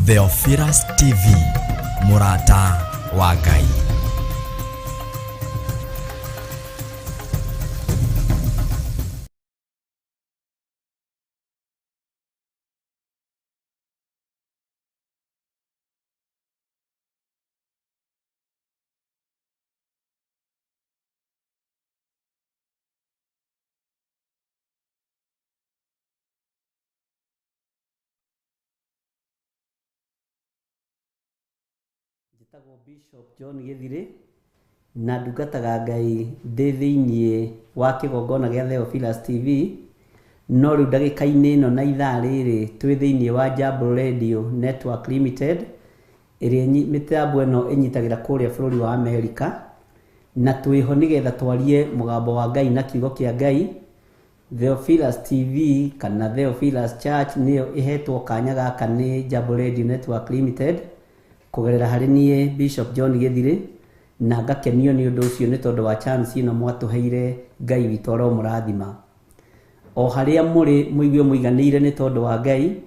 Theophilus TV, mũrata wa Ngai. Njĩtagwo Bishop John Gĩthirĩ na ndungataga Ngai ndĩ thĩiniĩ wa kĩgongona gĩa Theophilus TV, no rĩu ndagĩka-inĩ ĩno na ithaa rĩrĩ twĩ thĩiniĩ wa Jambo Radio Network Limited ĩrĩa mĩtambo ĩno ĩnyitagĩra kũrĩa bũrũri wa Amerika, na twĩho nĩgetha twarie mũgambo wa Ngai na kiugo kĩa Ngai. Theophilus TV kana Theophilus Church nĩyo ĩhetwo kanya gaka nĩ Jambo Radio Network Limited kũgerera harĩ niĩ Bishop John Gĩthirĩ, na ngakenio nĩ ũndũ ũcio nĩ tondũ wa chance ĩno mwatũheire. Ngai witũ aromũrathima. O harĩa mũrĩ mũigue mũiganĩire nĩ tondũ wa Ngai,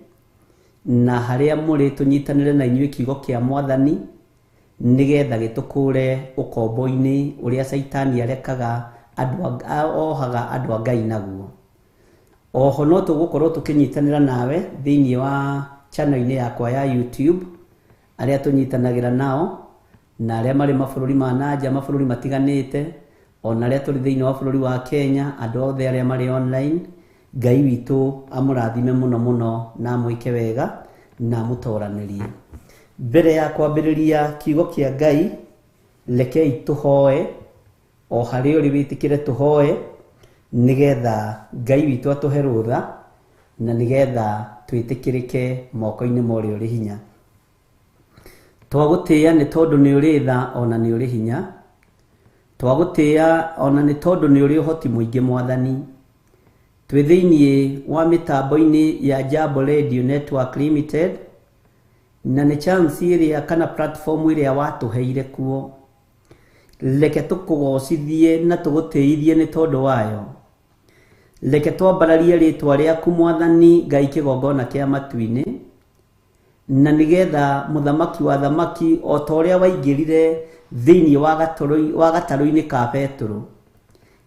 na harĩa mũrĩ tũnyitanĩre na inyuĩ kiugo kĩa Mwathani nĩgetha gĩtũkũre ũkombo-inĩ ũrĩa Caitani arekaga andũ ohaga andũ a Ngai naguo. Oho no tũgũkorwo tũkĩnyitanĩra nawe thĩiniĩ wa channel-inĩ yakwa ya YouTube, arĩa tũnyitanagĩra nao na arĩa marĩ mabũrũri ma nanja, mabũrũri matiganĩte, ona arĩa tũrĩ thĩiniĩ wa bũrũri wa Kenya, andũ othe arĩa marĩ online, Ngai witũ amũrathime mũno mũno na amwĩke wega na amũtoranĩrie. Mbere ya kwambĩrĩria kiugo kĩa Ngai, rekei tũhoe, o harĩa ũrĩ wĩtĩkĩre tũhoe, nĩgetha Ngai witũ atũhe rũtha na nĩgetha twĩtĩkĩrĩke moko-inĩ ma ũrĩa ũrĩ hinya. Twagũtĩĩa nĩ tondũ nĩ ũrĩ tha ona nĩ ũrĩ hinya. Twagũtĩĩa ona nĩ tondũ nĩ ũrĩ ũhoti mũingĩ Mwathani. Twĩ thĩiniĩ wa mĩtambo-inĩ ya Jambo Radio Network Limited, na nĩ chance ĩrĩa kana platform ĩrĩa watũheire kuo. Reke tũkũgocithie na tũgũtĩithie nĩ tondũ wayo. Reke twambararie rĩtwa rĩaku Mwathani Ngai kĩgongona kĩa matu-inĩ, na nĩgetha mũthamaki wa thamaki o ta ũrĩa waingĩrire thĩiniĩ wa gatarũ-inĩ ka Petero,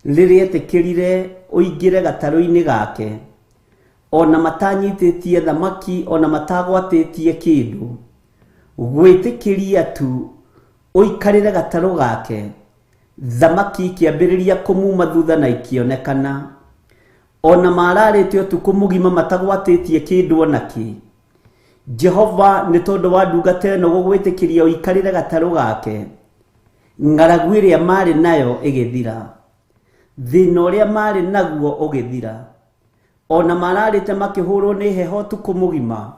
rĩrĩa etĩkĩrire ũingĩre gatarũ-inĩ gake, ona matanyitĩtie thamaki, ona matagwatĩtie kĩndũ, gwĩtĩkĩria tu ũikarĩre gatarũ gake, thamaki ikĩambĩrĩria kũmuma thutha na ikĩonekana. Ona mararĩte ũtukũ mũgima matagwatĩtie kĩndũ ona kĩ. Jehova, nĩ tondũ wa ndungata ĩno gũgwĩtĩkĩria ũikarĩre gatarũ gake, ng'aragu ĩrĩa marĩ nayo ĩgĩthira, thĩna ũrĩa marĩ naguo ũgĩthira. Ona mararĩte makĩhũrwo nĩ heho ũtukũ mũgima,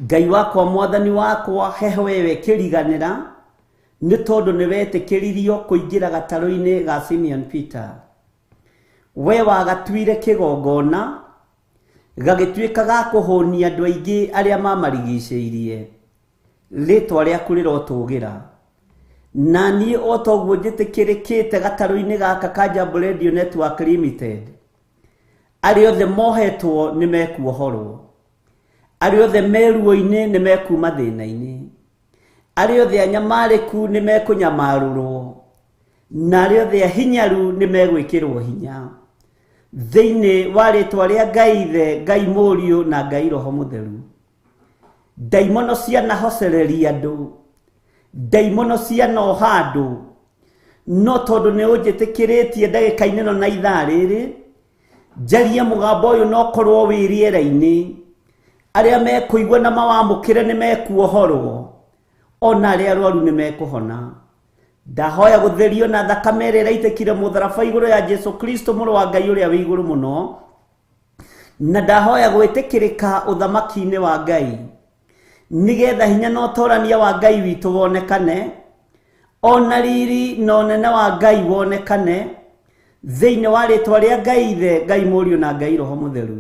Ngai wakwa, Mwathani wakwa, heho ĩyo ĩkĩriganĩra, nĩ tondũ nĩ wetĩkĩririo kũingĩra gatarũ-inĩ ga Simeon Peter. We wagatuire kĩgongona, gagĩtuĩka ga kũhũnia andũ aingĩ arĩa mamarigicĩirie. Rĩtwa rĩaku rĩrotũgĩra. Na niĩ o ta ũguo njĩtĩkĩrĩkĩte gatarũ-inĩ gaka ka Jambo Radio Network Limited, arĩa othe mohetwo nĩ mekuohorwo, arĩa othe me ruo-inĩ nĩ mekuma thĩna-inĩ, arĩa othe anyamarĩku nĩ mekũnyamarũrwo, na arĩa othe ahinyaru nĩ megwĩkĩrwo hinya. Thĩinĩ wa rĩtwa rĩa Ngai Ithe, Ngai Mũriũ na Ngai Roho Mũtheru. Ndaimono cianahocereria andũ, ndaimono cianoha andũ, no tondũ nĩ ũnjĩtĩkĩrĩtie ndagĩka-inĩ ĩno na ithaa rĩrĩ, njarie mũgambo ũyũ na ũkorwo wĩ rĩera-inĩ, arĩa mekũigua na mawamũkĩre nĩ mekuohorwo, ona arĩa arwaru nĩ mekũhona. Ndahoya gũtherio na thakame ĩrĩa ĩraitĩkire mũtharaba igũrũ ya Jesu Kristo mũrũ wa Ngai ũrĩa wĩ igũrũ mũno, na ndahoya gwĩtĩkĩrĩka ũthamaki-inĩ wa Ngai, nĩgetha hinya na ũtorania wa Ngai witũ wonekane, ona riri na ũnene wa Ngai wonekane, thĩinĩ wa rĩtwa rĩa Ngai Ithe, Ngai Mũriũ na Ngai Roho Mũtheru.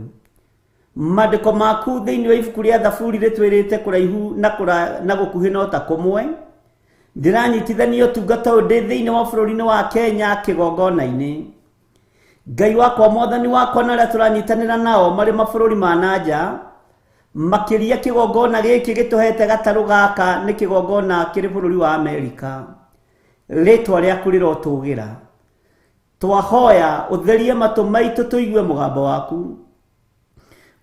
Maandĩko maku thĩinĩ wa ibuku rĩa Thaburi rĩtwĩrĩte kũraihu na gũkuhĩ no ta kũmwe. Ndĩranyitithania ũtungata ũyũ ndĩ thĩinĩ wa bũrũri-inĩ wa Kenya kĩgongona-inĩ. Ngai wakwa, Mwathani wakwa, na arĩa tũranyitanĩra nao marĩ mabũrũri ma nanja, Makĩria kĩgongona gĩkĩ gĩtũhete gatarũ gaka nĩ kĩgongona kĩrĩ bũrũri wa Amerika. Rĩtwa rĩaku rĩrotũgĩra. Twahoya ũtherie matũ maitũ tũigue mũgambo waku.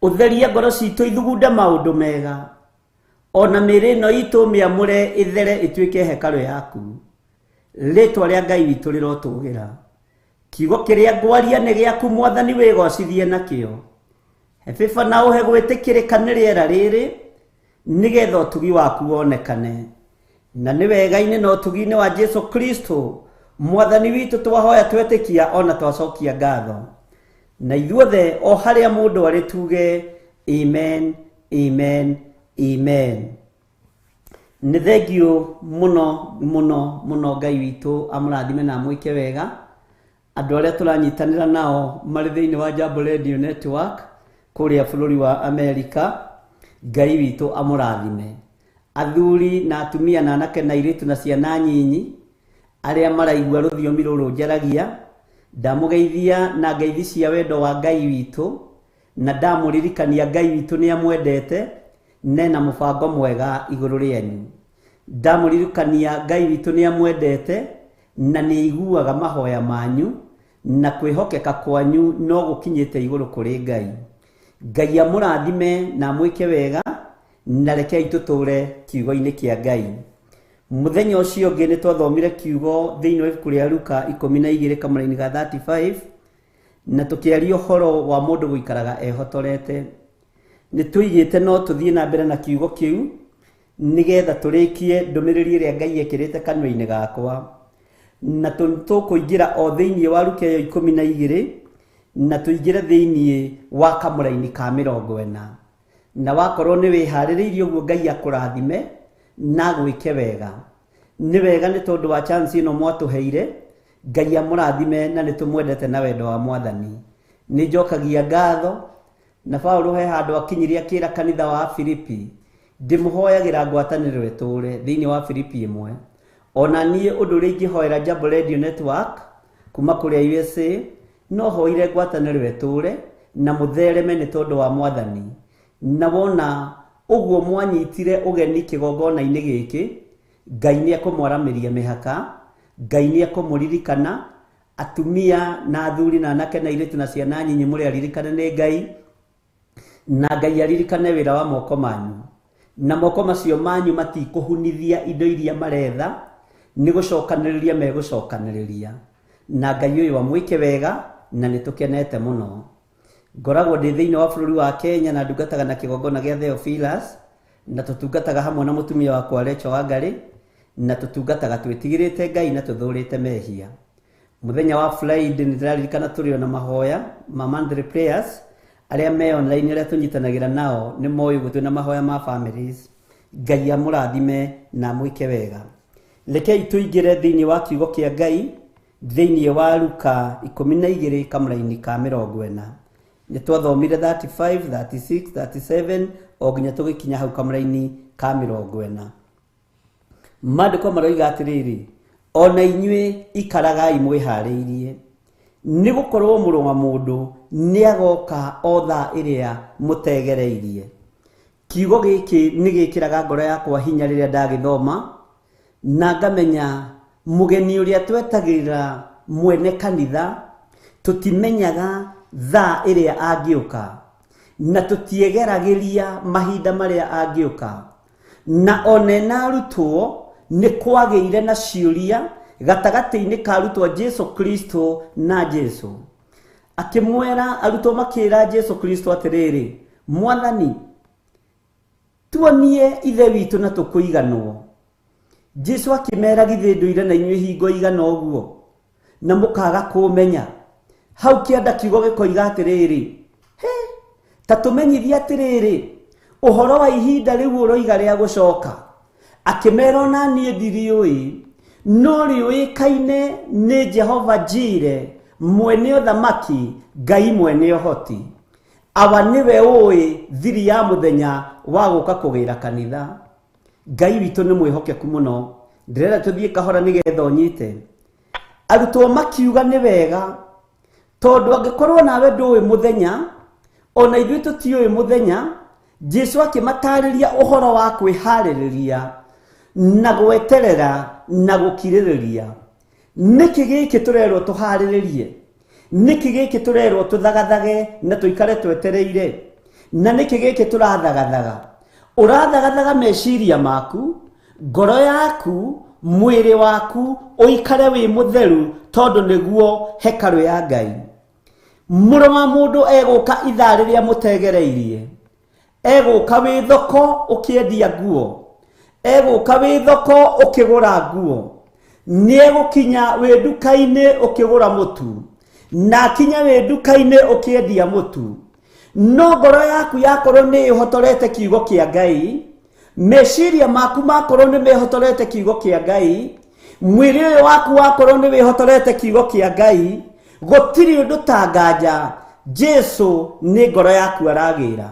Ũtherie ngoro citũ ithugunde maũndũ mega. Ona mĩĩrĩ ĩno itũ mĩamũre ĩthere ĩtuĩke hekarũ yaku. Rĩtwa rĩa Ngai witũ rĩrotũgĩra. Kiugo kĩrĩa ngwaria nĩ gĩaku Mwathani wĩgocithie nakĩo. He baba na ũhe gwĩtĩkĩrĩka nĩ rĩera rĩrĩ nĩgetha ũtugi waku wonekane. Na nĩ wega-inĩ na ũtugi-inĩ wa Jesu Kristo Mwathani witũ twahoya twetĩkia ona twacokia ngatho. Na ithuothe o harĩa mũndũ arĩ tuge amen, amen, amen. Nĩ thengiũ mũno mũno mũno Ngai witũ amũrathime na amwĩke wega. Andũ arĩa tũranyitanĩra nao marĩ thĩinĩ wa Jambo Radio Network kũrĩa bũrũri wa Amerika, Ngai witũ amũrathime. Athuri na atumia na anake na airĩtu na ciana nyinyi arĩa maraigua rũthiomi rũrũ njaragia, ndamũgeithia na ngeithi cia wendo wa Ngai witũ, na ndamũririkania Ngai witũ nĩ amwendete nena mũbango mwega igũrũ rĩanyu. Ndamũririkania Ngai witũ nĩ amwendete na nĩ aiguaga mahoya manyu na kwĩhokeka kwanyu no gũkinyĩte igũrũ kũrĩ Ngai. Ngai amũrathime na amwĩke wega na rekei tũtũre kiugo-inĩ kĩa Ngai. Mũthenya ũcio ũngĩ nĩ twathomire kiugo thĩinĩ wa ibuku rĩa Luka 12 kamũraini ga 35 na tũkĩaria ũhoro wa mũndũ gũikaraga ehotorete. Nĩ tũigĩte no tũthiĩ na mbere na kiugo kĩu nĩgetha tũrĩkie ndũmĩrĩri ĩrĩa Ngai ekĩrĩte kanua-inĩ gakwa. Na tũkũingĩra o thĩinĩ wa Luka ĩyo 12 na tũingĩre thĩinĩ wa kamũraini ka 40. Na wakorwo nĩ wĩharĩrĩirie ũguo Ngai akũrathime na agwĩke wega. Nĩ wega nĩ tondũ wa chance ĩno mwatũheire, Ngai amũrathime na nĩ tũmwendete na wendo wa Mwathani. Nĩ njokagia ngatho na Paulo he handũ akinyire akĩra kanitha wa Filipi, ndĩmũhoyagĩra ngwatanĩro ĩtũre thĩinĩ wa Filipi 1. Ona niĩ ũndũ ũrĩa ingĩhoera Jambo Radio Network kuma kũrĩa USA, no hoire ngwatanĩro ĩtũre na mũthereme nĩ tondũ wa Mwathani. Na wona ũguo mwanyitire ũgeni kĩgongona-inĩ gĩkĩ, Ngai nĩ ekũmwaramĩria mĩhaka, Ngai nĩ ekũmũririkana, atumia na athuri na anake na airĩtu na ciana nyinyi mũrĩ aririkane nĩ Ngai, na Ngai aririkane wĩra wa moko manyu. Na moko macio manyu matikũhunithia indo iria maretha, nĩ gũcokanĩrĩria megũcokanĩrĩria. Na Ngai ũyũ amwĩke wega na nĩ tũkenete mũno. Ngoragwo ndĩ thĩinĩ wa bũrũri wa Kenya na ndungataga na kĩgongona gĩa Theophilus, na tũtungataga hamwe na mũtumia wakwa Rachel Wangari, na tũtungataga twĩtigĩrĩte Ngai na tũthũrĩte mehia. Mũthenya wa Friday nĩ ndĩraririkana tũrĩ ona mahoya ma monthly prayers, arĩa me online arĩa tũnyitanagĩra nao nĩ moĩ ũguo twĩna mahoya ma families. Ngai amũrathime na amwĩke wega. Rekei tũingĩre thĩinĩ wa kiugo kĩa Ngai thĩinĩ wa Luka 12 kamũraini ka 40. Nĩ twathomire 35, 36, 37 o nginya tũgĩkinya hau kamũraini ka 40. Maandĩko maroiga atĩrĩrĩ, ona inyuĩ ikaragai mwĩharĩirie, nĩ gũkorwo mũrũ wa mũndũ nĩ agoka o thaa ĩrĩa mũtegereirie. Kiugo gĩkĩ nĩ gĩkĩraga ngoro yakwa hinya rĩrĩa ndagĩthoma, na ngamenya mũgeni ũrĩa twetagĩrĩra mwene kanitha, tũtimenyaga thaa ĩrĩa angĩũka, na tũtiegeragĩria mahinda marĩa angĩũka. Na ona arutwo nĩ kwagĩire na ciũria gatagatĩ-inĩ ka arutwo Jesu Kristo na Jesu. Akĩmwĩra arutwo makĩra Jesu Kristo atĩrĩrĩ, Mwathani, tuonie ithe witũ na tũkũiganwo. Jesu akĩmera githĩ ndũire na inyuĩ hingo igana ũguo na mũkaga kũmenya. Hau kĩanda kiugo gĩkoiga atĩrĩrĩ, he ta tũmenyithie atĩrĩrĩ, ũhoro wa ihinda rĩu ũroiga rĩa gũcoka. Akĩmera ona niĩ ndiriũĩ, no rĩũĩkaine nĩ Jehova Jire, mwene ũthamaki, Ngai mwene ũhoti. Awa nĩwe ũĩ thiri ya mũthenya wa gũka kũgĩra kanitha. Ngai witũ nĩ mwĩhokeku mũno. Ndĩrenda tũthiĩ kahora nĩgetha ũnyite. Arutwo makiuga nĩ wega, tondũ angĩkorwo nawe ndũĩ mũthenya, ona ithuĩ tũtiũĩ mũthenya, Jesu akĩmatarĩria ũhoro wa kwĩharĩrĩria na gweterera na gũkirĩrĩria. Nĩkĩ gĩkĩ tũrerwo tũharĩrĩrie? Nĩkĩ gĩkĩ tũrerwo tũthagathage na tũikare twetereire? Na nĩkĩ gĩkĩ tũrathagathaga? Ũrathagathaga meciria maku, ngoro yaku, mwĩrĩ waku ũikare wĩ mũtheru tondũ nĩguo hekarũ ya Ngai. Mũrũ wa mũndũ egũka ithaa rĩrĩa mũtegereirie. Egũka wĩ thoko ũkĩendia nguo. Egũka wĩ thoko ũkĩgũra nguo. Nĩegũkinya wĩ nduka-inĩ ũkĩgũra mũtu. Na akinya wĩ nduka-inĩ ũkĩendia mũtu. No ngoro yaku yakorwo nĩ ĩhotorete kiugo kĩa Ngai, meciria maku makorwo nĩ mehotorete kiugo kĩa Ngai, mwĩrĩ ũyũ waku wakorwo nĩ wĩhotorete kiugo kĩa Ngai, gũtirĩ ũndũ ta nganja Jesu nĩ ngoro yaku aragĩra.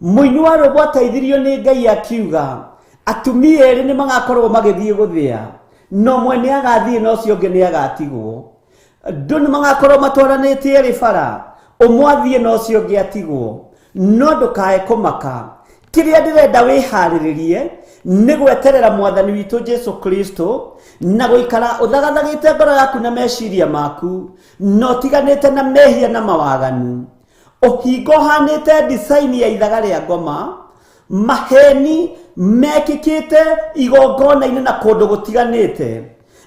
Mũini wa rwĩmbo ateithirio nĩ Ngai akiuga atumia erĩ nĩ magakorwo magĩthiĩ gũthĩa, na ũmwe nĩ agathiĩ na ũcio ũngĩ nĩ agatigwo. Andũ nĩ magakorwo matwaranĩte erĩ bara, ũmwe athiĩ na ũcio ũngĩ atigwo. No ndũkae kũmaka. Kĩrĩa ndĩrenda wĩharĩrĩrie nĩ gweterera mwathani witũ Jesu Kristo na gũikara ũthagathagĩte ngoro yaku na meciria maku na ũtiganĩte na mehia na mawaganu. Ũhingo ũhanĩte design ya ithaga rĩa ngoma, maheni mekĩkĩte igongona-inĩ na kũndũ gũtiganĩte.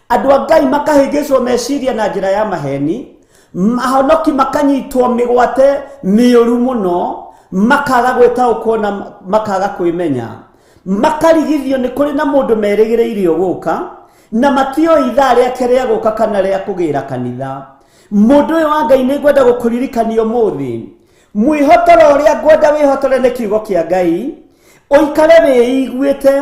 Andũ a Ngai makahĩngĩcwo meciria na njĩra ya maheni, mahonoki makanyitwo mĩgwate mĩũru mũno, makaga gwĩtaũkwo na makaga kwĩmenya, makarigithio nĩ kũrĩ na mũndũ merĩgĩrĩire gũka na matiũĩ ithaa rĩake rĩa gũka kana rĩa kũgĩra kanitha. Mũndũ ũyũ wa Ngai nĩ ngwenda gũkũririkania ũmũthĩ, mwĩhotoro ũrĩa ngwenda wĩhotore nĩ kiugo kĩa Ngai, ũikare wĩiguĩte,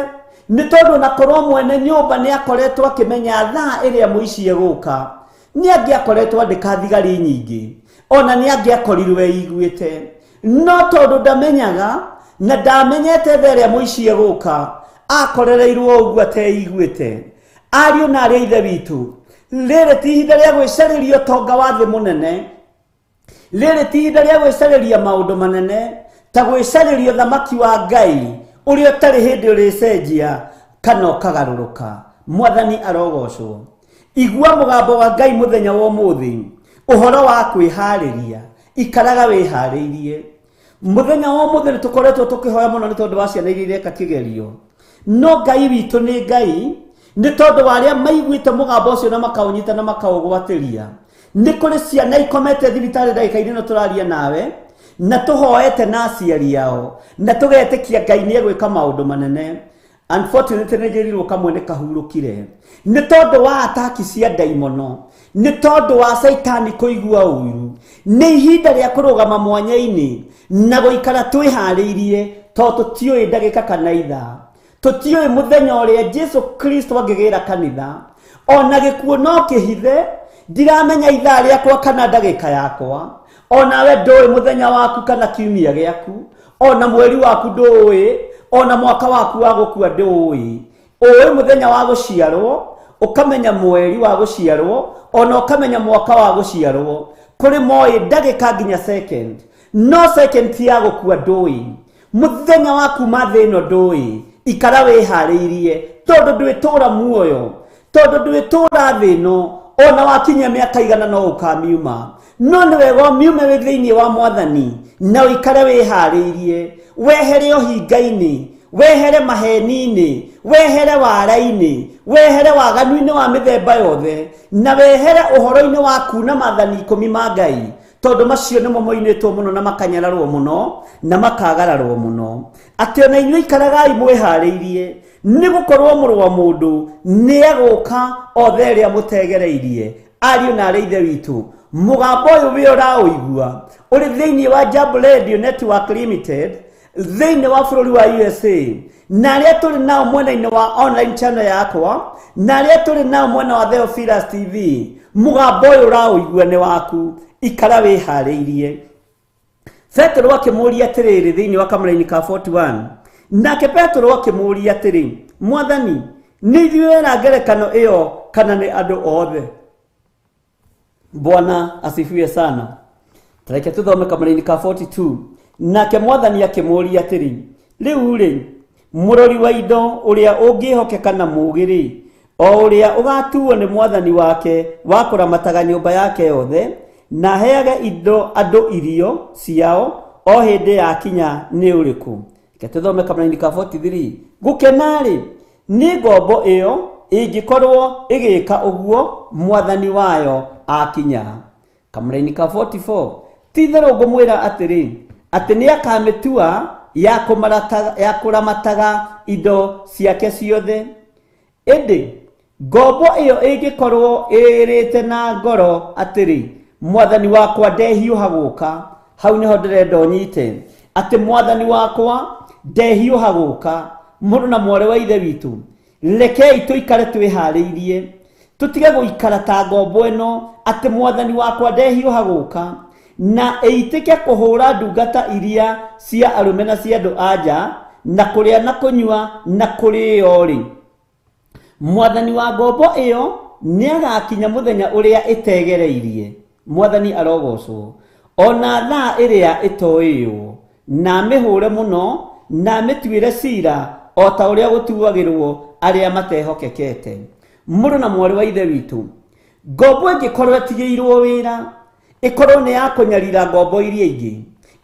nĩ tondũ na korwo mwene nyũmba nĩ akoretwo akĩmenya thaa ĩrĩa mũici egũka, nĩ angĩakoretwo andĩka thigari nyingĩ, ona nĩ angĩakorirwo eiguĩte. No tondũ ndamenyaga na ndamenyete thaa ĩrĩa mũici egũka, akorereirwo ũguo ateiguĩte. Ariũ na arĩ a Ithe witũ, rĩrĩ ti ihinda rĩa gwĩcarĩria ũtonga wa thĩ mũnene, rĩrĩ ti ihinda rĩa gwĩcarĩria maũndũ manene ta gwĩcarĩria ũthamaki wa Ngai ũrĩa ũtarĩ hĩndĩ ũrĩcenjia kana ũkagarũrũka. Mwathani arogocwo. Igua mũgambo wa Ngai mũthenya wa ũmũthĩ, ũhoro wa kwĩharĩria, ikaraga wĩharĩirie. Mũthenya wa ũmũthĩ nĩ tũkoretwo tũkĩhoya mũno nĩ tondũ wa ciana iria ireka kĩgerio. No Ngai witũ nĩ Ngai, nĩ tondũ wa arĩa maiguĩte mũgambo ũcio na makaũnyita na makaũgwatĩria. Nĩ kũrĩ ciana ikomete thibitarĩ ndagĩka-inĩ ĩno tũraria nawe, na tũhoete na aciari ao, na tũgetĩkia Ngai nĩ egwĩka maũndũ manene. Unfortunately nĩ njĩrirwo kamwe nĩ kahurũkire nĩ tondũ wa ataki cia ndaimono, nĩ tondũ wa caitani kũigua ũiru. Nĩ ihinda rĩa kũrũgama mwanya-inĩ na gũikara twĩharĩirie, tondũ tũtiũĩ ndagĩka kana ithaa, tũtiũĩ mũthenya ũrĩa Jesu Kristo angĩgĩra kanitha. Ona gĩkuũ no kĩhithe, ndiramenya ithaa rĩakwa kana ndagĩka yakwa. Onawe ndũĩ mũthenya waku kana kiumia gĩaku, ona mweri waku ndũĩ, ona mwaka waku wa gũkua ndũĩ. Ũĩ mũthenya wa gũciarwo, ũkamenya mweri wa gũciarwo, ona ũkamenya mwaka wa gũciarwo. Kũrĩ moĩ ndagĩka nginya second, no second ti ya gũkua ndũĩ. Mũthenya wa kuma thĩ ĩno ndũĩ. Ikara wĩharĩirie, tondũ ndwĩtũra muoyo, tondũ ndwĩtũra thĩ ĩno, ona wakinyia mĩaka igana no ũkamiuma. No nĩ wega ũmiume wĩ thĩinĩ wa mwathani na ũikare wĩharĩirie, wehere ũhinga-inĩ, wehere maheni-inĩ, wehere wara-inĩ, wehere waganu-inĩ wa mĩthemba yothe, na wehere ũhoro-inĩ wa kuna maathani ikũmi ma Ngai, tondũ macio nĩmo moinĩtwo mũno na makanyararwo mũno na makagararwo mũno. Atĩ ona inyuĩ ikaragai mwĩharĩirie, nĩ gũkorwo mũrũ wa mũndũ nĩ egũka o thaa ĩrĩa mũtegereirie. Ariũ na arĩ Ithe witũ, mũgambo ũyũ wĩ ũraũigua ũrĩ thĩinĩ wa Jambo Radio Network Limited thĩinĩ wa bũrũri wa USA, na arĩa tũrĩ nao mwena-inĩ wa online channel yakwa, na arĩa tũrĩ nao mwena wa Theophilus TV, mũgambo ũyũ ũraũigua nĩ waku. Ikara wĩharĩirie. Petero akĩmũũria atĩrĩrĩ thĩinĩ wa kamũraini ka 41, nake Petero akĩmũũria atĩrĩ, Mwathani, nĩ ithuĩ wera ngerekano ĩyo kana nĩ andũ othe? Bwana asifiwe sana. Tareke tuthome kamũraini ka 42. Nake mwathani akĩmũũria atĩrĩ, rĩu rĩ, mũrori wa indo ũrĩa ũngĩhokeka na mũũgĩ rĩ, o ũrĩa ũgatuo nĩ mwathani wake wa kũramataga nyũmba yake yothe, na aheage indo andũ irio ciao o hĩndĩ yakinya nĩ ũrĩkũ? Reke tũthome kamũraini ka 43. Gũkena rĩ, nĩ ngombo ĩyo ĩngĩkorwo ĩgĩka ũguo mwathani wayo akinya. Kamũraini ka 44. Ti itherũ ngũmwĩra atĩrĩ, atĩ nĩ akamĩtua ya kũramataga indo ciake ciothe. Ĩndĩ ngombo ĩyo ĩngĩkorwo ĩrĩte na ngoro atĩrĩ, mwathani wakwa ndehiũha gũka. Hau nĩho ndĩrenda ũnyite atĩ mwathani wakwa ndehiũha gũka. Mũrũ na mwarĩ wa ithe witũ, rekei tũikare twĩharĩirie, tũtige gũikara ta ngombo ĩno atĩ mwathani wakwa ndehiũha gũka, na ĩitĩke kũhũra ndungata iria cia arũme na cia andũ a nja, na kũrĩa na kũnyua na kũrĩo rĩ. Mwathani wa ngombo ĩyo nĩagakinya mũthenya ũrĩa ĩtegereirie. Mwathani arogocwo. Ona thaa ĩrĩa ĩtoĩywo, na amĩhũre mũno, na amĩtuĩre cira o ta ũrĩa gũtuagĩrwo arĩa matehokekete. Mũrũ na mwarĩ wa ithe witũ, ngombo ĩngĩkorwo ĩtigĩirwo wĩra, ĩkorwo nĩ ya kũnyarira ngombo iria ingĩ,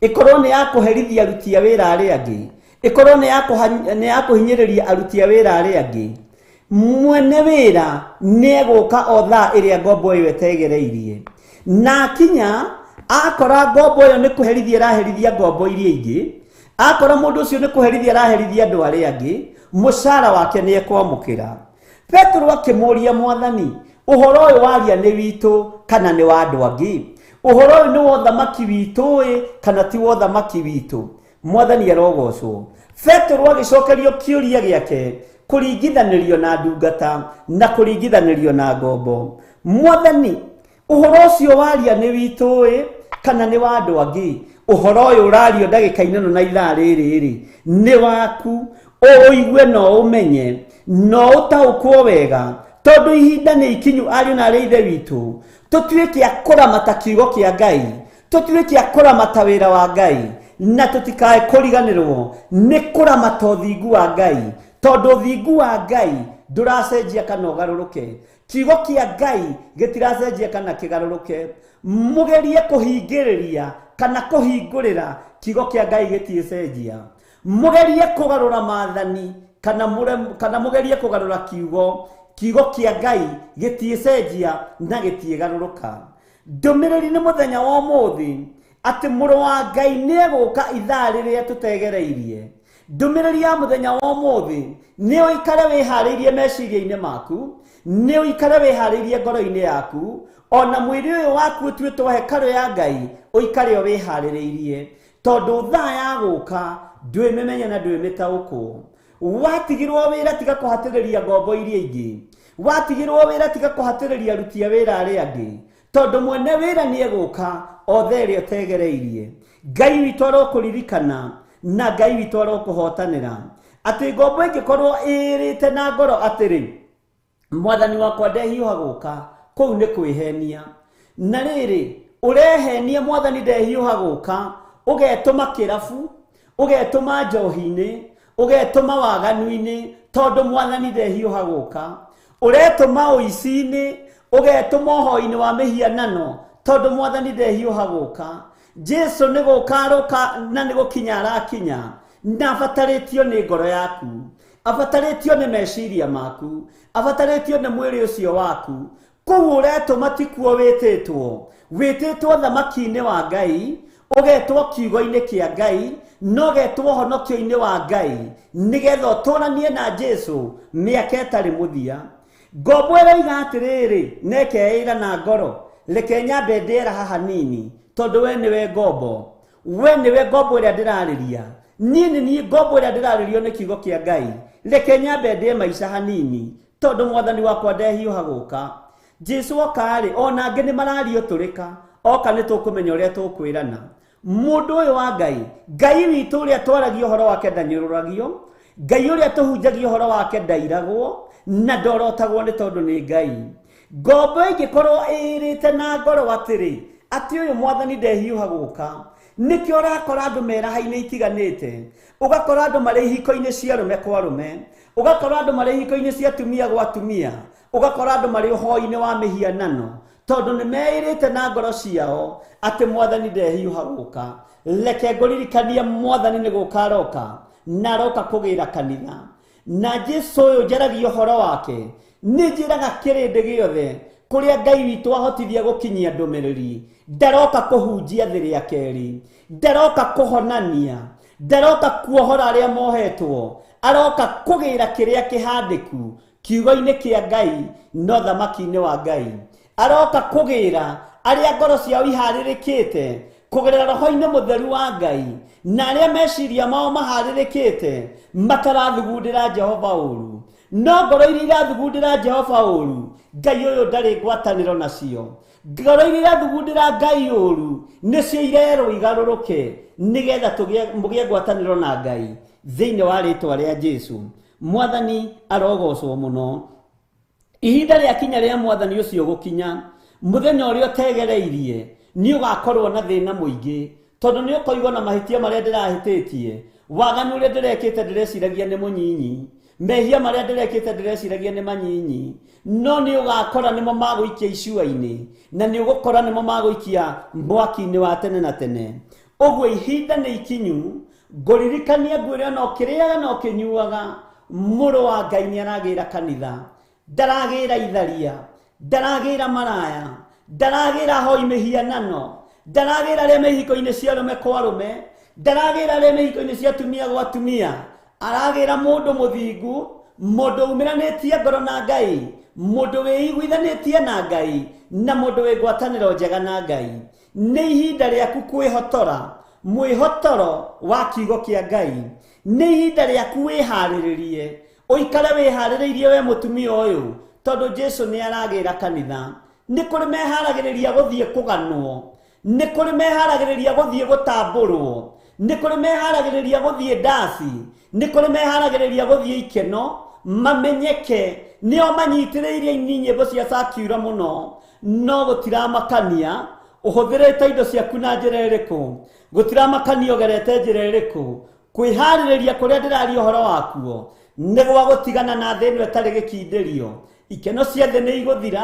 ĩkorwo nĩ ya kũherithia aruti a wĩra arĩa angĩ, ĩkorwo nĩ ya kũhinyĩrĩria aruti a wĩra arĩa angĩ, mwene wĩra nĩ egũka o thaa ĩrĩa ngombo ĩyo ĩtegereirie. Na akinya akora ngombo ĩyo nĩ kũherithia ĩraherithia ngombo iria ingĩ, akora mũndũ ũcio nĩ kũherithia araherithia andũ arĩa angĩ, mũcara wake nĩ ekwamũkĩra. Petero akĩmũũria mwathani, ũhoro ũyũ waria nĩ witũ kana nĩ wa andũ angĩ? Ũhoro ũyũ nĩ wa ũthamaki witũ ĩ kana ti wa ũthamaki witũ? Mwathani arogocwo. Petero agĩcokerio kĩũria gĩake kũringithanĩrio na ndungata na kũringithanĩrio na ngombo. Mwathani, ũhoro ũcio waria nĩ witũ ĩ kana nĩ wa andũ angĩ? Ũhoro ũyũ ũrario ndagĩka-inĩ ĩno na ithaa rĩrĩ rĩ, nĩ waku. Ũigue na ũmenye na ũtaũkwo wega, tondũ ihinda nĩ ikinyu ariũ na arĩ ithe witũ, tũtuĩke a kũramata kiugo kĩa Ngai, tũtuĩke a kũramata wĩra wa Ngai, na tũtikae kũriganĩrwo nĩ kũramata ũthingu wa Ngai, tondũ ũthingu wa Ngai ndũracenjia kana ũgarũrũke. Kiugo kĩa Ngai gĩtiracenjia kana kĩgarũrũke. Mũgerie kũhingĩrĩria kana kũhingũrĩra, kiugo kĩa Ngai gĩtiĩcenjia. Mũgerie kũgarũra maathani kana mũgerie kũgarũra kiugo, kiugo kĩa Ngai gĩtiĩcenjia na gĩtiĩgarũrũka. Ndũmĩrĩri nĩ mũthenya wa ũmũthĩ atĩ mũrũ wa Ngai nĩegũka ithaa rĩrĩa tũtegereirie. Ndũmĩrĩri ya mũthenya wa ũmũthĩ nĩ ũikare wĩharĩirie meciria-inĩ maku, nĩ ũikare wĩharĩirie ngoro-inĩ yaku, ona mwĩrĩ ũyũ waku ũtuĩtwo hekarũ ya Ngai ũikare o wĩharĩrĩirie, tondũ thaa ya gũka ndwĩmĩmenye na ndwĩmĩtaũkwo. Watigirwo wĩra tiga kũhatĩrĩria ngombo iria ingĩ, watigirwo wĩra tiga kũhatĩrĩria aruti a wĩra arĩa angĩ, tondũ mwene wĩra nĩegũka o thaa ĩrĩa ũtegereirie. Ngai witũ arokũririkana na Ngai witũ arokũhotanĩra, atĩ ngombo ĩngĩkorwo ĩrĩte na ngoro atĩrĩ, mwathani wakwa ndehiũha gũka, kũu nĩ kwĩhenia. Na rĩrĩ, ũrehenia mwathani ndehiũha gũka, ũgetũma kĩrabu, ũgetũma njohi-inĩ, ũgetũma waganu-inĩ, tondũ mwathani ndehiũha gũka. Ũretũma ũici-inĩ, ũgetũma ũhoi-inĩ wa mĩhianano, tondũ mwathani ndehiũha gũka. Jesu nĩ gũka aroka na nĩ gũkinya arakinya, na abatarĩtio nĩ ngoro yaku, abatarĩtio nĩ meciria maku, abatarĩtio nĩ mwĩrĩ ũcio waku. Kũu ũretũma tikuo wĩtĩtwo, wĩtĩtwo thamaki-inĩ wa Ngai, ũgetwo kiugo-inĩ kĩa Ngai, na ũgetwo ũhonokio-inĩ wa Ngai, nĩgetha ũtũranie na Jesu mĩaka ĩtarĩ mũthia. Ngombo ĩroiga atĩrĩrĩ, na ĩkeĩra na ngoro, reke nyambe ndĩera haha nini, tondũ we nĩwe ngombo, we nĩwe ngombo ĩrĩa ndĩrarĩria, niĩ nĩ niĩ ngombo ĩrĩa ndĩrarĩrio nĩ kiugo kĩa Ngai, reke nyambe ndĩe maica hanini, tondũ mwathani wakwa ndehiũha gũka. Jesu oka-rĩ, ona angĩ nĩ marario tũrĩka, oka nĩ tũkũmenya ũrĩa tũkwĩrana. Mũndũ ũyũ wa Ngai, Ngai witũ ũrĩa twaragia ũhoro wake ndanyũrũragio, Ngai ũrĩa tũhunjagia ũhoro wake ndairagwo, na ndorotagwo nĩ tondũ nĩ Ngai. Ngombo ĩngĩkorwo ĩrĩte na ngoro atĩrĩ, atĩ ũyũ mwathani ndehiũha gũka, Nĩkĩo ũrakora andũ meraha-inĩ itiganĩte, ũgakora andũ marĩ ihiko-inĩ cia arũme kwa arũme, ũgakora andũ marĩ ihiko-inĩ cia atumia gwa atumia, ũgakora andũ marĩ ũhoi-inĩ wa mĩhianano, tondũ nĩ meĩrĩte na ngoro ciao atĩ mwathani ndehiũha gũka. Reke ngũririkanie mwathani nĩ gũka aroka, na aroka kũgĩra kanitha. Na Jesu ũyũ njaragia ũhoro wake, nĩ njĩraga kĩrĩndĩ gĩothe kũrĩa Ngai witũ ahotithia gũkinyia ndũmĩrĩri. Ndaroka kũhunjia thĩ rĩa kerĩ, ndaroka kũhonania, ndaroka kuohora arĩa mohetwo, aroka kũgĩra kĩrĩa kĩhandĩku kiugo-inĩ kĩa Ngai no thamaki-inĩ wa Ngai. Aroka kũgĩra arĩa ngoro ciao iharĩrĩkĩte kũgerera roho-inĩ mũtheru wa Ngai, na arĩa meciria mao maharĩrĩkĩte matarathugundĩra Jehova ũru. No ngoro iria irathugundĩra Jehova ũru, Ngai ũyũ ndarĩ ngwatanĩro nacio. Ngoro iria irathugundĩra Ngai ũru nĩcio irerwo igarũrũke, nĩgetha mũgĩe ngwatanĩro na Ngai thĩinĩ wa rĩtwa rĩa Jesu. Mwathani arogocwo mũno. Ihinda rĩakinya rĩa mwathani ũcio gũkinya, mũthenya ũrĩa ũtegereirie nĩ ũgakorwo na thĩna mũingĩ, tondũ nĩ ũkoigwo na mahĩtia marĩa ndĩrahĩtĩtie, waganu ũrĩa ndĩrekĩte ndĩreciragia nĩ mũnyinyi, mehia marĩa ndĩrekĩte ndĩreciragia nĩ manyinyi, no nĩ ũgakora nĩmo magũikia icua-inĩ, na nĩ ũgũkora nĩmo magũikia mwaki-inĩ wa tene na tene. Ũguo ihinda nĩ ikinyu, ngũririkania ngwĩre ona ũkĩrĩaga na ũkĩnyuaga, mũrũ wa Ngai nĩ aragĩra kanitha, ndaragĩra itharia, ndaragĩra maraya, ndaragĩra hoi mĩhianano, ndaragĩra arĩa me ihiko-inĩ cia arũme kwa arũme, ndaragĩra arĩa me ihiko-inĩ cia atumia gwa atumia, aragĩra mũndũ mũthingu, mũndũ umĩranĩtie ngoro na Ngai, mũndũ wĩiguithanĩtie na Ngai, na mũndũ wĩ ngwatanĩro njega na Ngai. Nĩ ihinda rĩaku kwĩhotora mwĩhotoro wa kiugo kĩa Ngai. Nĩ ihinda rĩaku wĩharĩrĩrie, ũikare wĩharĩrĩirie we mũtumia ũyũ, tondũ Jesu nĩ aragĩra kanitha. Nĩ kũrĩ meharagĩrĩria gũthiĩ kũganwo, nĩ kũrĩ meharagĩrĩria gũthiĩ gũtambũrwo, nĩ kũrĩ meharagĩrĩria gũthiĩ ndaci, nĩ kũrĩ meharagĩrĩria gũthiĩ ikeno, mamenyeke nĩo manyitĩrĩirie ini nyĩmbo cia sakiura mũno, no gũtiramakania ũhũthĩrĩte indo ciaku na njĩra ĩrĩkũ, gũtiramakania ũgerete njĩra ĩrĩkũ. Kwĩharĩrĩria kũrĩa ndĩraria ũhoro wakuo nĩ gwa gũtigana na thĩ ĩno ĩtarĩ gĩkindĩrio. Ikeno cia thĩ nĩ igũthira,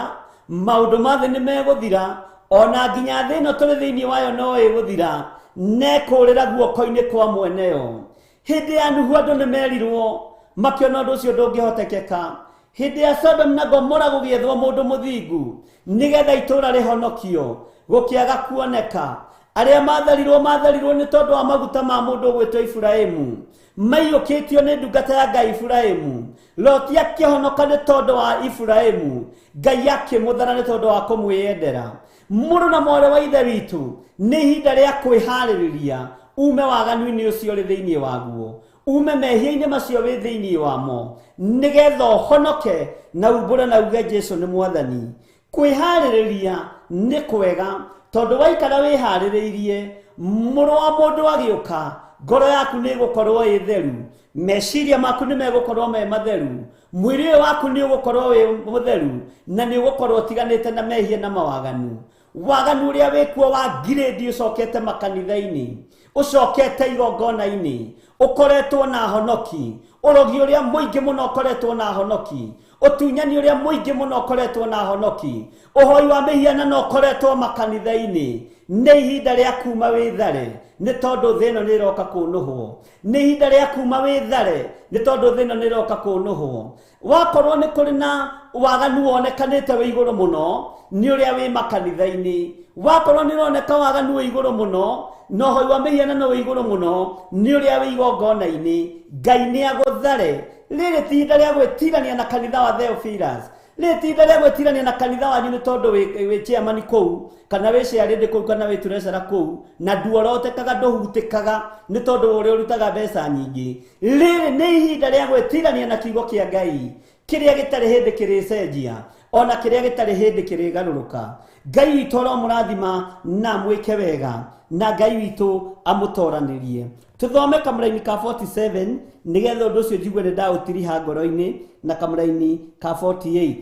maũndũ ma thĩ nĩ megũthira, ona nginya thĩ ĩno tũrĩ thĩinĩ wayo no ĩgũthira, na ĩkũrĩra guoko-inĩ kwa mweneyo. Hĩndĩ ya Nuhu andũ nĩ merirwo, makĩona ũndũ ũcio ndũngĩhotekeka. Hĩndĩ ya Sodom na Gomora gũgĩethwo mũndũ mũthingu nĩgetha itũũra rĩhonokio, gũkĩaga kuoneka. Arĩa matharirwo matharirwo nĩ tondũ wa maguta ma mũndũ ũgwĩtwo Iburahĩmu, maiyũkĩtio nĩ ndungata ya Ngai Iburahĩmu. Loti akĩhonoka nĩ tondũ wa Iburahĩmu, Ngai akĩmũthara nĩ tondũ wa kũmwĩyendera. Mũrũ na mwarĩ wa Ithe witũ, nĩ ihinda rĩa kwĩharĩrĩria ume waganu-inĩ ũcio ũrĩ thĩinĩ waguo, ume mehia-inĩ macio wĩ thĩinĩ wamo, nĩgetha ũhonoke na umbũre na uge Jesu nĩ mwathani. Kwĩharĩrĩria nĩ kwega, tondũ waikara wĩharĩrĩirie, mũrũ wa mũndũ agĩũka, ngoro yaku nĩ ĩgũkorwo ĩ theru, meciria maku nĩ megũkorwo me matheru, mwĩrĩ ũyũ waku nĩ ũgũkorwo wĩ mũtheru, na nĩ ũgũkorwo ũtiganĩte na mehia na mawaganu. Waganu ũrĩa wĩkuo wa ngirĩndi ũcokete makanitha-inĩ, ũcokete igongona-inĩ, ũkoretwo na honoki, ũrogi ũrĩa mũingĩ mũno ũkoretwo na honoki, ũtunyani ũrĩa mũingĩ mũno ũkoretwo na honoki, ũhoi wa mĩhianano ũkoretwo makanitha-inĩ. Nĩ ihinda rĩa kuma wĩthare, nĩ tondũ thĩ ĩno nĩ ĩroka kũnũhwo. Nĩ ihinda rĩa kuma wĩthare, nĩ tondũ thĩ ĩno nĩ ĩroka kũnũhwo. Wakorwo nĩ kũrĩ na waganu wonekanĩte wĩ igũrũ mũno, nĩ ũrĩa wĩ makanitha-inĩ. Wakorwo nĩ ũroneka waganu wĩ igũrũ mũno, na ũhoi wa mĩhianano wĩ igũrũ mũno, nĩ ũrĩa wĩ igongona-inĩ. Ngai nĩ agũthare. Rĩrĩ ti ihinda rĩa gwĩtirania na kanitha wa Theophilus. Rĩrĩ ti ihinda rĩa gwĩtirania na kanitha wanyu nĩ tondũ wĩ chairman kũu, kana wĩ chairlady kũu, kana wĩ treasurer kũu, na nduorotekaga, ndũhutĩkaga nĩ tondũ wa ũrĩa ũrutaga mbeca nyingĩ. Rĩrĩ nĩ ihinda rĩa gwĩtirania na kiugo kĩa Ngai, kĩrĩa gĩtarĩ hĩndĩ kĩrĩcenjia, ona kĩrĩa gĩtarĩ hĩndĩ kĩrĩgarũrũka. Ngai witũ aromũrathima na amwĩke wega, na Ngai witũ amũtoranĩrie. Tũthome kamũraini ka 47 nĩgetha ũndũ ũcio njigue nĩ ndaũtiriha ngoro-inĩ, na kamũraini ka 48.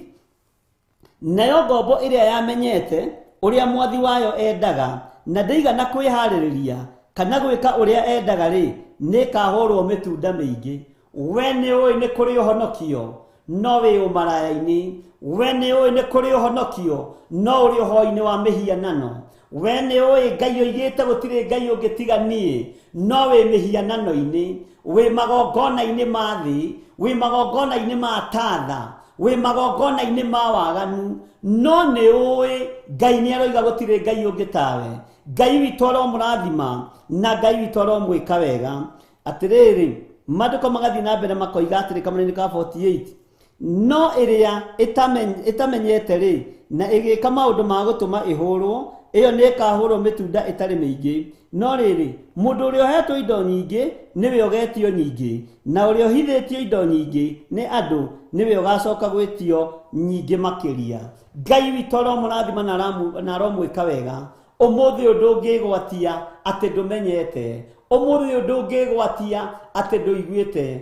Nayo ngombo ĩrĩa yamenyete ũrĩa mwathi wayo endaga, na ndĩigana kwĩharĩrĩria, kana gwĩka ũrĩa endaga rĩ, nĩĩkahũrwo mĩtunda mĩingĩ. We nĩ ũĩ nĩ kũrĩ ũhonokio no wĩ ũmaraya-inĩ. We nĩ ũĩ nĩ kũrĩ ũhonokio no ũrĩ ũhoi-inĩ wa mĩhianano. We nĩ ũĩ Ngai oigĩte gũtirĩ Ngai ũngĩ tiga niĩ, no wĩ mĩhianano-inĩ, wĩ magongona-inĩ ma thĩ, wĩ magongona-inĩ ma tatha, wĩ magongona-inĩ ma waganu, no nĩ ũĩ Ngai nĩ aroiga gũtirĩ Ngai ũngĩ tawe. Ngai witũ aromũrathima na Ngai witũ aromwĩka wega. Atĩrĩrĩ, maandĩko magathiĩ na mbere makoiga atĩrĩ kamũra-inĩ ka 48, no ĩrĩa ĩtamenyete rĩ na ĩgĩka maũndũ ma gũtũma ĩhũrwo, ĩyo nĩ ĩkahũrwo mĩtunda ĩtarĩ mĩingĩ. No rĩrĩ, mũndũ ũrĩa ũhetwo indo nyingĩ nĩwe ũgetio nyingĩ, na ũrĩa ũhithĩtio indo nyingĩ nĩ andũ nĩwe ũgacoka gwĩtio nyingĩ makĩria. Ngai witũ aromũrathima na aromwĩka wega. Ũmũthĩ ũyũ ndũngĩgwatia atĩ ndũmenyete, ũmũthĩ ũyũ ndũngĩgwatia atĩ ndũiguĩte.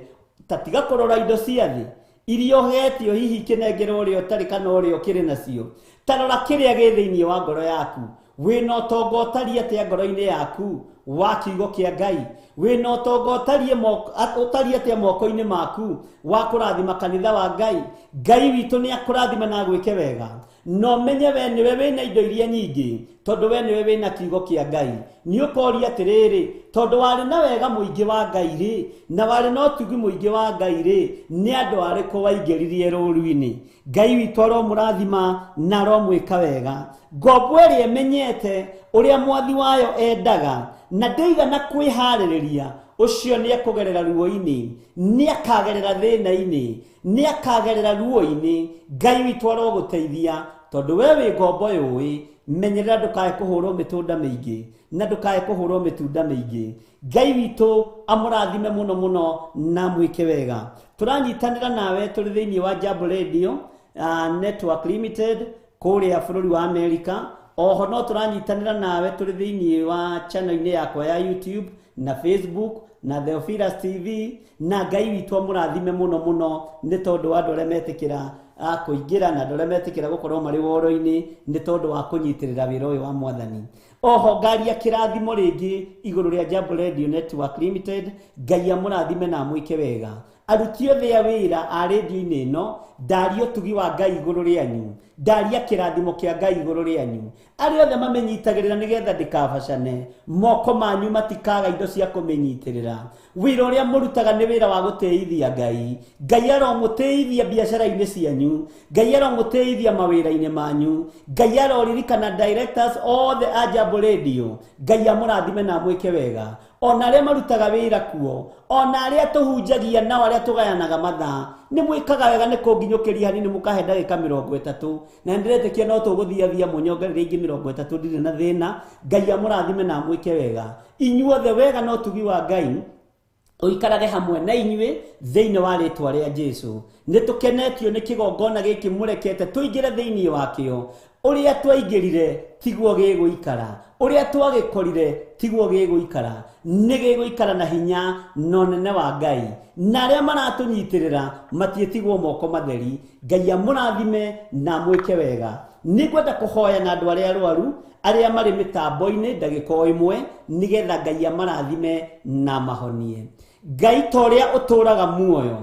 Ta tiga kũrora indo cia thĩ iria ũhetio hihi kĩnengerwo ũrĩa ũtarĩ kana ũrĩa ũkĩrĩ nacio. Ta rora kĩrĩa gĩ thĩinĩ wa ngoro yaku. Wĩna ũtonga ũtariĩ atĩa ngoro-inĩ yaku wa kiugo kĩa Ngai? Wĩna ũtonga ũtariĩ atĩa moko-inĩ maku wa kũrathima kanitha wa Ngai? Ngai witũ nĩ akũrathima na agwĩke wega. No menye we nĩwe wĩna indo iria nyingĩ, tondũ we nĩwe wĩna kiugo kĩa Ngai. Nĩ ũkoria atĩrĩrĩ, tondũ warĩ na wega mũingĩ wa Ngai rĩ, na warĩ na ũtugi mũingĩ wa Ngai rĩ, nĩ andũ arĩkũ waingĩririe rũru-inĩ? Ngai witũ aromũrathima na aromwĩka wega. Ngombo ĩrĩa ĩmenyete ũrĩa mwathi wayo endaga na ndĩigana kwĩharĩrĩria, ũcio nĩ ekũgerera ruo-inĩ, nĩ akagerera thĩna-inĩ, nĩ akagerera ruo-inĩ. Ngai witũ arogũteithia, tondũ we wĩ ngombo yũĩ. Menyerera ndũkae kũhũrwo mĩtunda mĩingĩ na ndũkae kũhũrwo mĩtunda mĩingĩ. Ngai witũ amũrathime mũno mũno na mwĩke wega. Tũranyitanĩra nawe tũrĩ thĩinĩ wa Jambo Radio Network Limited kũrĩa bũrũri wa America. Oho no tũranyitanĩra nawe tũrĩ thĩinĩ wa channel-inĩ yakwa ya YouTube na Facebook na Theophilus TV. Na Ngai witũ amũrathime mũno mũno nĩ tondũ wa andũ arĩa metĩkĩra kũingĩra na andũ arĩa metĩkĩra gũkorwo marĩ woro-inĩ nĩ tondũ wa kũnyitĩrĩra wĩra ũyũ wa Mwathani. Oho ngaria kĩrathimo rĩngĩ igũrũ rĩa Jambo Radio Network Limited. Ngai amũrathime na amwĩke wega. Aruti othe a wĩra a rĩndiũ-inĩ ĩno, ndaria ũtugi wa Ngai igũrũ rĩanyu, ndaria kĩrathimo kĩa Ngai igũrũ rĩanyu. Arĩa othe mamenyitagĩrĩra nĩgetha ndĩkabacane, moko manyu matikaga indo cia kũmĩnyitĩrĩra. Wĩra ũrĩa mũrutaga nĩ wĩra wa gũtĩithia Ngai. Ngai aromũtĩithia biacara-inĩ cianyu, Ngai aromũtĩithia mawĩra-inĩ manyu, Ngai aroririkana directors othe a Jambo Radio. Ngai amũrathime na amwĩke wega. Ona arĩa marutaga wĩra kuo, ona arĩa tũhunjagia nao arĩa tũgayanaga mathaa, nĩ mwĩkaga wega nĩ kũnginyũkĩria hanini mũkahe ndagĩka 30, na nĩndĩretĩkia no tũgũthiathia mũnyongerere ingĩ 30, ndirĩ na thĩna. Ngai amũrathime na amwĩke wega. Inyuothe wega na ũtugi wa Ngai ũikarage hamwe na inyuĩ thĩinĩ wa rĩtwa rĩa Jesũ. Nĩ tũkenetio nĩ kĩgongona gĩkĩ mũrekete tũingĩre thĩinĩ wakĩo. Ũrĩa twaingĩrire tiguo gĩgũikara, ũrĩa twagĩkorire tiguo gĩgũikara, nĩ gĩgũikara na hinya na ũnene wa Ngai. Na arĩa maratũnyitĩrĩra matiĩtigwo moko matheri. Ngai amũrathime na amwĩke wega. Nĩngwenda kũhoya na andũ arĩa arwaru arĩa marĩ mĩtambo-inĩ ndagĩka o ĩmwe, nĩgetha Ngai amarathime na amahonie. Ngai ta ũrĩa ũtũũraga muoyo,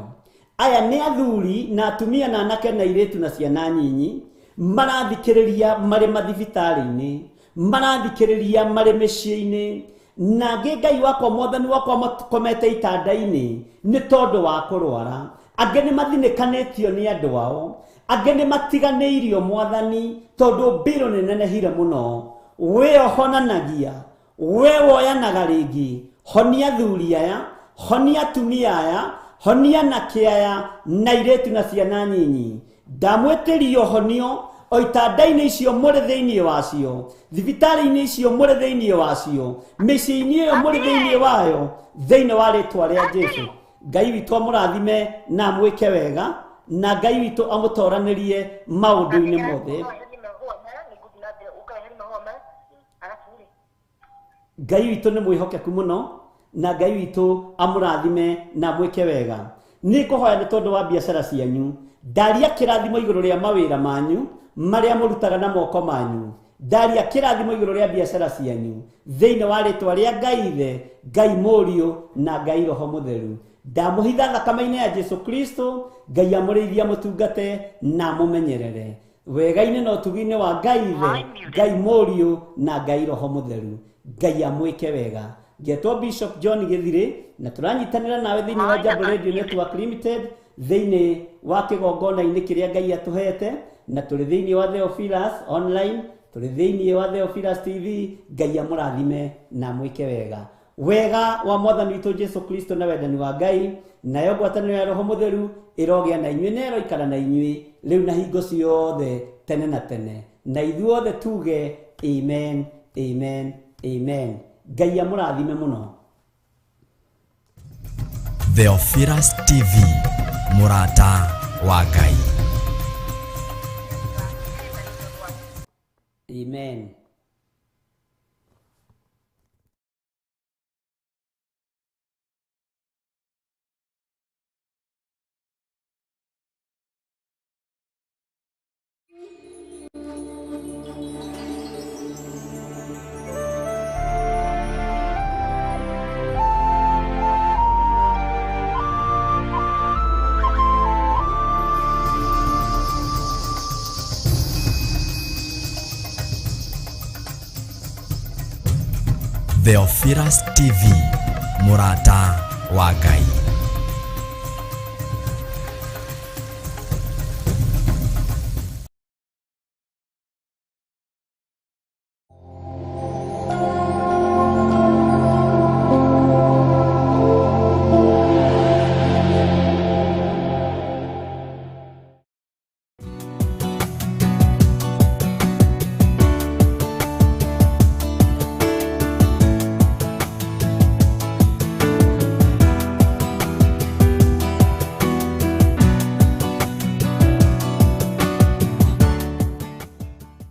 aya nĩ athuri na atumia na anake na airĩtu na ciana nyinyi marathikĩrĩria marĩ mathibitarĩ-inĩ, marathikĩrĩria marĩ mĩciĩ-inĩ, na angĩ Ngai wakwa Mwathani wakwa makomete itanda-inĩ nĩ tondũ wa kũrwara. Angĩ nĩ mathinĩkanĩtio nĩ andũ ao, angĩ nĩ matiganĩirio Mwathani tondũ mbirũ nĩ nenehire mũno. We ũhonanagia, we woyanaga rĩngĩ, honia athuri aya, honia atumia aya, honia anake aya na airĩtu na ciana nyinyi. Ndamwĩtĩria ũhonio o itanda-inĩ icio mũrĩ thĩinĩ wacio, thibitarĩ-inĩ icio mũrĩ thĩinĩ wacio, mĩciĩ-inĩ ĩyo mũrĩ thĩinĩ wayo, thĩinĩ wa rĩtwa rĩa Jesũ. Ngai witũ amũrathime na amwĩke wega, na Ngai witũ amũtoranĩrie maũndũ-inĩ mothe. Ngai witũ nĩ mwĩhokeku mũno, na Ngai witũ amũrathime na amwĩke wega. Nĩ ngũhoya nĩ tondũ wa biacara cianyu, ndaria kĩrathimo igũrũ rĩa mawĩra manyu marĩa mũrutaga na moko manyu. Ndaria kĩrathimo igũrũ rĩa biacara cianyu thĩinĩ wa rĩtwa rĩa Ngai Ithe, Ngai Mũriũ na Ngai Roho Mũtheru. Ndamũhitha thakame-inĩ ya Jesu Kristo. Ngai amũrĩithia, mũtungate na mũmenyerere wega-inĩ na ũtugi-inĩ wa Ngai Ithe, Ngai Mũriũ na Ngai Roho Mũtheru. Ngai amwĩke wega. Ngetwo Bishop John Gĩthirĩ na tũranyitanĩra nawe thĩinĩ wa Jambo Radio Network Limited thĩinĩ wa kĩgongona-inĩ kĩrĩa Ngai atũhete, na tũrĩ thĩinĩ wa Theophilus Online, tũrĩ thĩinĩ wa Theophilus TV. Ngai amũrathime na amwĩke wega. Wega wa Mwathani witũ Jesu Kristo na wendani wa Ngai nayo ngwatanĩro ya Roho Mũtheru ĩrogĩa na inyuĩ na ĩroikara na inyuĩ rĩu na hingo ciothe tene na tene, na ithuothe tuge amen, amen, amen. Ngai amũrathime mũno. Theophilus TV, mũrata wa Ngai. Amen. Theophilus TV, mũrata wa Ngai.